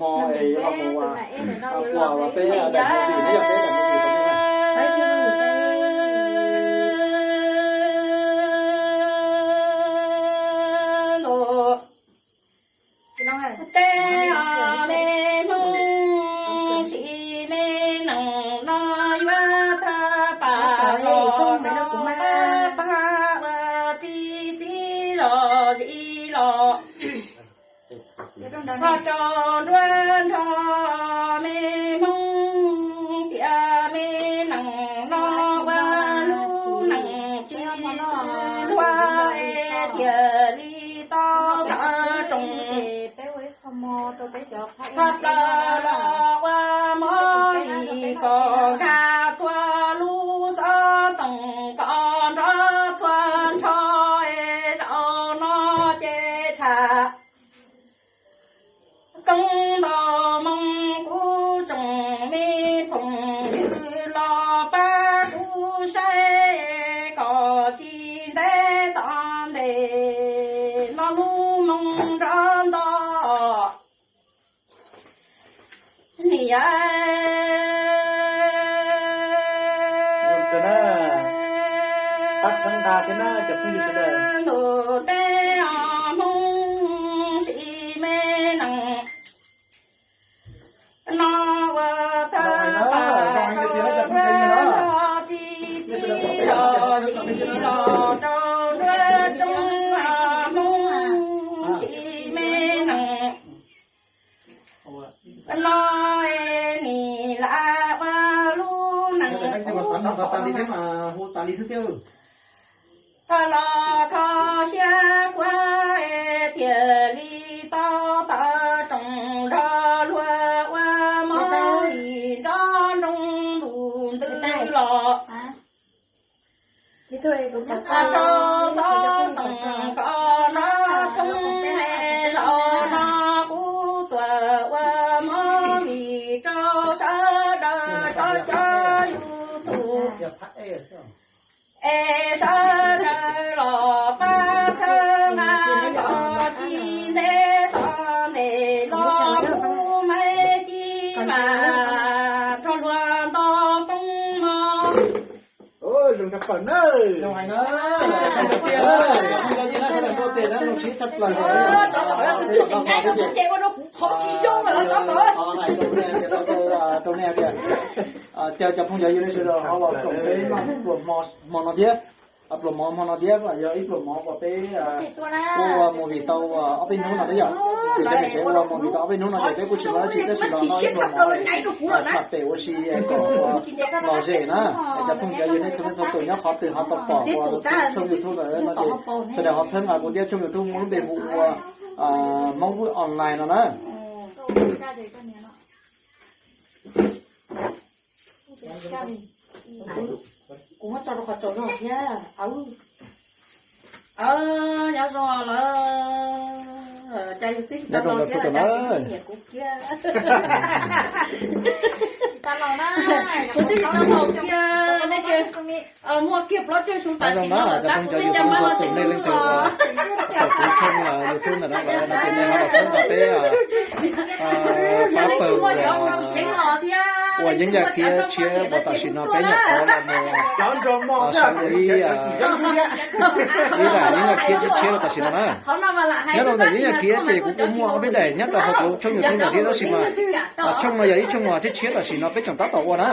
Hmo es yuav los mus ua, ua peb daim movie, peb yog peb daim movie kom nej na. Tej me hmoob sim me nees no yuav thaj pam los no, thaj pam ua txi txiv los zis los. Ho rau nruab nrho me hmoob tias me nees no ua lub nees tsis xws luag es thiaj li tau tawm roos. Tshaj plaws los ua mov vim kom nkag txhua lub xov tooj kom nrov txhua nrho es zaum no ces tshaj koob ntau moo kuv tsoom me phooj ywg los pab kuv saib kom tsis ntev tom ntej no lub moo nrov nto. Niam, ntuj teb hmoob sim me nees no ua thaj pam los txi txiv los zis los rau nruab roob hmoob sim me nees no es nim lam ua lub nees hu tas li thiab mas hu tas li xwb tiag. Los kho siab kuab es thiaj li tau tawm roos nrog luag ua mov li nrov nroo ntuj ntws los. Rau xov tooj kom nrov thoob es zaum no kuv tuaj ua mov li rau sawv daws tso cov YouTube es sawv daws los pab txhawb nqa kom tsis ntev tom ntej los kuv Maiv Ci mas nrog luag nto koob mov. Zoo tshaj plaws na. Rau nej tias, caw cov phooj ywg nej sawv daws ho los koom peb pluas hmo no thiab. Pluas mov hmo no thiab yog ib pluas mov uas peb kuj ua movie tau ob peb hnub no thiab yom. Ces cov niam tsev ua movie tau ob peb hnub no ces peb kuj tsis muaj dab tsi tab sis los noj ib pluas mov tsham pem ua si kom ua lom zem na. Cov phooj cov ywg nej txhua leej txhua tus nyob qhov twg ho tau pom ua tshooj YouTube ntawd no ces sawv daws ho txhawb nqa kuv thiab, tshooj YouTube muaj lub npe hu ua Hmoob Vwj Online no na. Kuv muab tso rau qhov tsaus zog thiab. Nyob zoo lawm, cas yus twb tsis tau los thiab cas kuv nyiam kuv kiag. Kuv twb tsis tau los kiag, nej tsis muaj kiag plaub caug xyoo tam sim no lawm tab kuv twb coj mab los tseem hlub os. Kuv tshooj YouTube ntawm no lawm no ces nej ho los txhawb nqa peb pab pawg uas Yeeb Yaj Kiab tshiab uas tam sim no peb nyuam qhuav los mus saib ua ib ib daim Yeeb Yaj Kiab tshiab tshiab rau tam sim no na. Nyob rau ntawm Yeeb Yaj Kiab ces kuv kuj muaj ob peb daim nyob rau hauv kuv tshooj YouTube ntawd thiab tab sis mas tshooj no yog ib tshooj uas tshiab tshiab tam sim no peb tseem tab tom ua na.